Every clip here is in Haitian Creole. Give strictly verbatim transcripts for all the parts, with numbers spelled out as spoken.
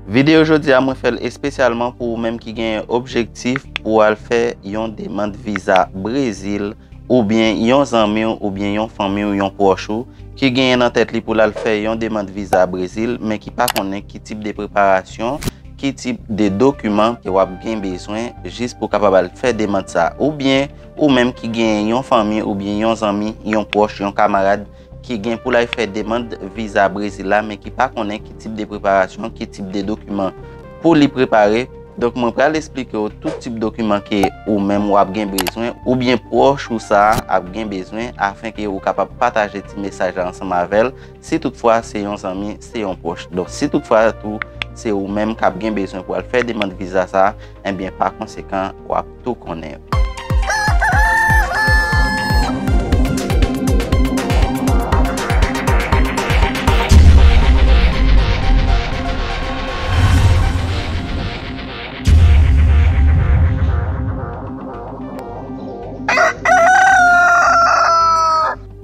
Videyo jodi a mwen fè l espesyalman pou ou menm ki genyen objektif pou w al fè yon demann viza Brezil, oubyen yon zanmi w, oubyen yon fanmi w, yon pwòch ou, ki genyen nan tèt li pou l al fè yon demann viza Brezil, men ki pa konnen ki tip de preparasyon, ki tip de dokiman ke w ap gen bezwen jis pou w kapab al fè demann sa. Oubyen ou menm ki genyen yon fanmi, oubyen yon zanmi, yon pwòch, yon kamarad ki gen pou l al fè demann viza Brezil la, men ki pa konnen ki tip de preparasyon, ki tip de dokiman pou li prepare. Donk, mwen pral esplike w tout tip dokiman ke ou menm w ap gen bezwen, oubyen pwòch ou sa a ap gen bezwen, afenke ou kapab pataje ti mesaj la ansanm avè l, si toutfwa se yon zanmi, se yon pwòch. Donk, si toutfwa tou se ou menm k ap gen bezwen pou al fè demann viza sa a, ebyen, pa konsekan, w ap tou konnen.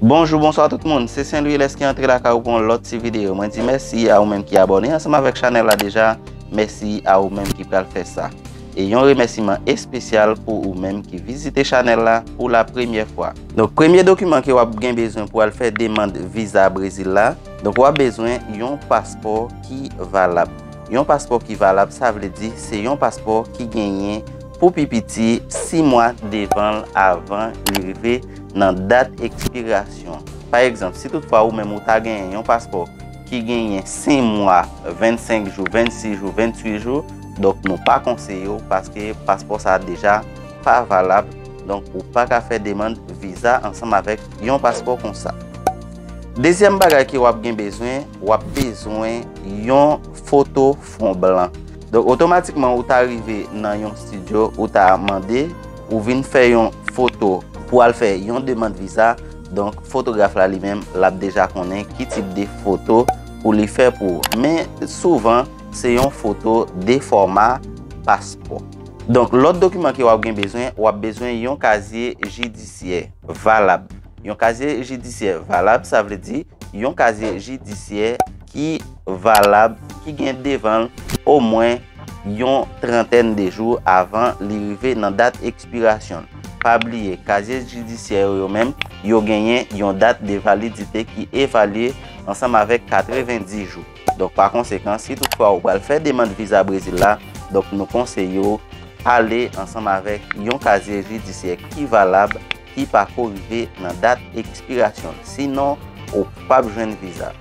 Bonjou, bonswa tout moun. Se Saint Louis Lès ki antre lakay ou pou yon lòt ti videyo. Mwen di mèsi a ou menm ki abòne ansanm avèk chanèl la deja. Mèsi a ou menm ki pral fè sa. E yon remèsiman espesyal pou ou menm ki vizite chanèl la pou la premyè fwa. Donk, premye dokiman ke w ap gen bezwen pou al fè demann viza Brezil la, donk, w ap bezwen yon paspò ki valab. Yon paspò ki valab, sa vle di se yon paspò ki genyen pou pi piti sis mwa devan l avan li rive nan dat ekspirasyon. Pa egzanp, si toutfwa ou menm ou ta genyen yon paspò ki genyen senk mwa, vennsenk jou, vennsis jou, venntuit jou, donk nou pa konseye w paske paspò sa a deja pa valab, donk ou pa ka fè demann viza ansanm avèk yon paspò konsa. Dezyèm bagay ke w ap gen bezwen, w ap bezwen yon foto fon blan. Donk, otomatikman, ou ta rive nan yon estidyo, ou ta mande, ou vin fè yon foto pou al fè yon demann viza. Donk, fotograf la li menm, l ap deja konnen ki tip de foto pou li fè pou ou. Men, souvan, se yon foto de fòma paspò. Donk, lòt dokiman ke w ap gen bezwen, w ap bezwen yon kazye jidisyè valab. Yon kazye jidisyè valab, sa vle di yon kazye jidisyè ki valab, ki gen devan l omwen yon trantèn de jou avan li rive nan dat ekspirasyon l. Pa bliye, kazye jidisyè yo, yo menm, yo genyen yon dat de validite ki evalye ansanm avèk katrevenndis jou. Donk, pa konsekan, si toutfwa ou pral fè demann viza Brezil la, donk, nou konseye w ale ansanm avèk yon kazye jidisyè ki valab, ki pako rive nan dat ekspirasyon l. Sinon, ou p ap jwenn viza.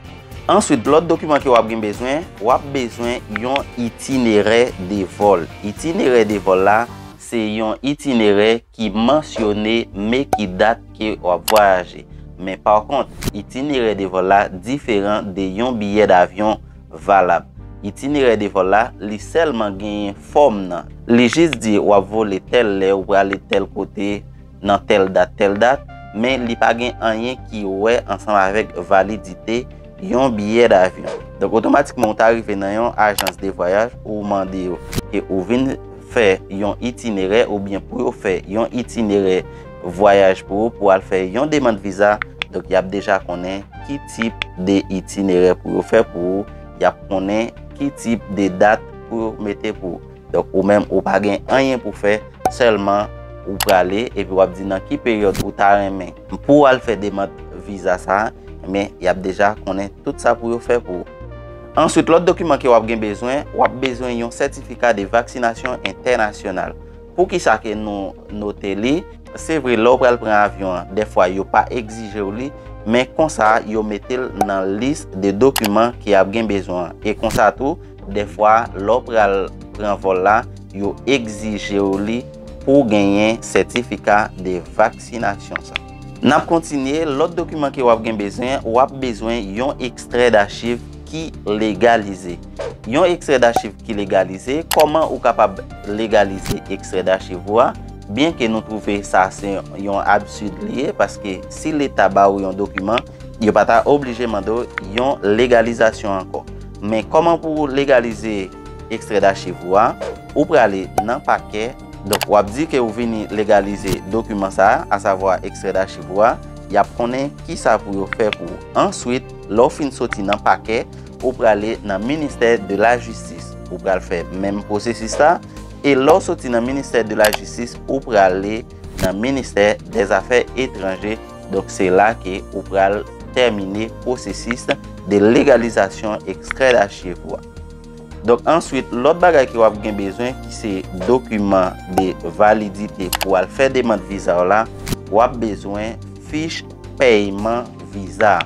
Answit, lòt dokiman ke w ap gen bezwen, w ap bezwen yon itinerè de vòl. Itinerè de vòl la, se yon itinerè ki mansyone men ki dat ke w ap vwayaje. Men pa kont, itinerè de vòl la diferan de yon biyè davyon valab. Itinerè de vòl la, li sèlman genyen fòm nan. Li jis di w ap vole tèl lè, ou prale tèl kote, nan tèl dat, tèl dat, men li pa gen anyen ki wè ansanm avèk validite yon biyè davyon. Donk, otomatikman, ou ta rive nan yon ajans de vwayaj, ou mande yo ke ou vin fè yon itinerè oubyen pou yo fè yon itinerè vwayaj pou ou, pou al fè yon demann viza. Donk, y ap deja konnen ki tip de itinerè pou yo fè pou ou, y ap konnen ki tip de dat pou yo mete pou ou. Donk, ou menm, ou pa gen anyen pou fè, sèlman ou prale, epi w ap di nan ki peryòd ou ta renmen pou w al fè demann viza sa a, men y ap deja konnen tout sa pou yo fè pou ou. Answit, lòt dokiman ke w ap gen bezwen, w ap bezwen yon sètifika de vaksinasyon entènasyonal. Poukisa ke nou note li? Se vre, lè w pral pran avyon an, dèfwa yo pa egzije w li, men konsa yo mete l nan lis de dokiman ke y ap gen bezwen an. E konsa tou, dèfwa, lè w pral pran vòl la, yo egzije w li pou w genyen sètifika de vaksinasyon sa. N ap kontinye, lòt dokiman ke w ap gen bezwen, w ap bezwen yon ekstrè dachiv ki legalize. Yon ekstrè dachiv ki legalize, kòman ou kapab legalize ekstrè dachiv ou a? Byenke nou twouve sa se yon absid li ye, paske si Leta ba ou yon dokiman, yo pa ta oblije mande w yon legalizasyon ankò. Men kòman pou w legalize ekstrè dachiv ou a? Ou prale nan pakè, donk w ap di ke ou vini legalize dokiman sa a, asavwa ekstrè dachiv ou a, y ap konnen kisa pou yo fè pou ou. Answit, lè w fin soti nan pakè, ou prale nan ministè de la jistis. Ou pral fè menm pwosesis la. E lè w soti nan ministè de la jistis, ou prale nan ministè dè zafè etranje. Donk, se la ke ou pral tèmine pwosesis de legalizasyon ekstrè dachiv ou a. Donk, answit, lòt bagay ke w ap gen bezwen, ki se dokiman de validite pou w al fè demann viza w la, w ap bezwen fich pèyman viza.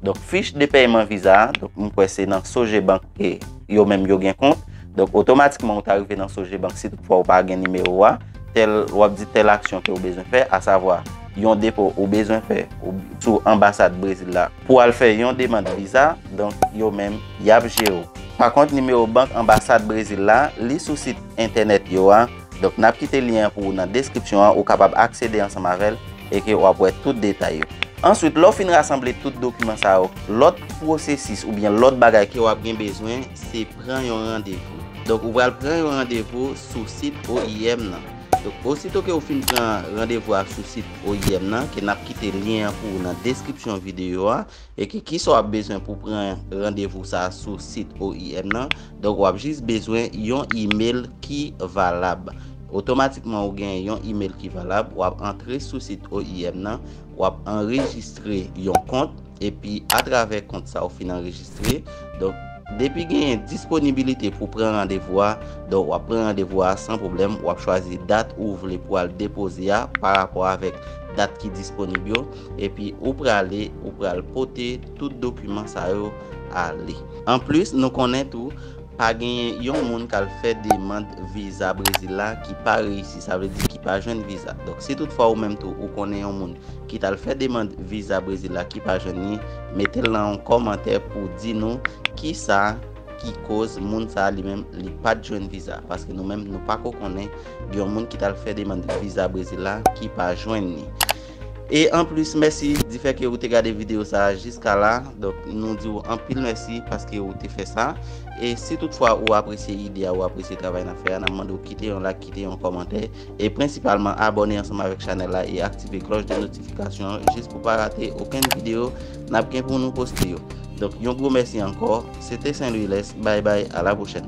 Donk, fich de pèyman viza a, donk, m kwè se nan Sogebank ke yo menm yo gen kont. Donk, otomatikman, ou ta rive nan Sogebank si toutfwa ou pa gen nimewo a. Tèl, w ap di tèl aksyon ke ou bezwen fè, asavwa, yon depo ou bezwen fè ou, sou anbasad Brezil la pou al fè yon demann viza. Donk, yo menm, y ap jere w. Pa kont, nimewo bank anbasad Brezil la, li sou sit entènèt yo a. Donk, n ap kite lyen an pou ou nan deskripsyon an, ou kapab aksede ansanm avè l e ke w ap wè tout detay yo. Answit, lè w fin rasanble tout dokiman sa yo, lòt pwosesis oubyen lòt bagay ke w ap gen bezwen, se pran yon randevou. Donk, ou pral pran yon randevou sou sit O I M nan. Donk, osito ke w fin pran randevou a sou sit O I M nan, ke n ap kite lyen an pou ou nan deskripsyon videyo a, e ke kisa w ap bezwen pou pran randevou sa a sou sit O I M nan. Donk, w ap jis bezwen yon imèl ki valab. Otomatikman, ou gen yon imèl ki valab, w ap antre sou sit O I M nan, w ap anrejistre yon kont, epi atravè kont sa ou fin anrejistre. Donk, depi genyen disponibilite pou pran randevou a, donk w ap pran randevou a san pwoblèm, w ap chwazi dat ou vle pou al depoze a pa rapò avèk dat ki disponib yo, epi ou prale, ou pral pote tout dokiman sa yo ale. Anplis, nou konnen tou, pa genyen yon moun k al fè demann viza Brezil la ki pa reyisi, sa vle di ki pa jwenn viza. Donk, si toutfwa ou menm tou, ou konnen yon moun ki t al fè demann viza Brezil la ki pa jwenn li, mete l nan yon kòmantè pou di nou kisa ki koz moun sa a li menm li pa t jwenn viza. Paske nou menm nou pako konnen gen yon moun ki t al fè demann viza Brezil la ki pa jwenn li. E anplis, mèsi difè ke ou te gade videyo sa a jiska la. Donk, nou di w anpil mèsi paske ou te fè sa. E si toutfwa ou apresye ide a, ou apresye travay n ap fè a, n ap mande w kite yon like, kite yon kòmantè. E prensipalman, abòne ansanm avèk chanèl la e aktive klòch de notifikasyon an jis pou pa rate okenn videyo n ap gen pou nou poste yo. Donk, yon gwo mèsi ankò. Se te Saint Louis Lès. Bay bay, a la pwochèn.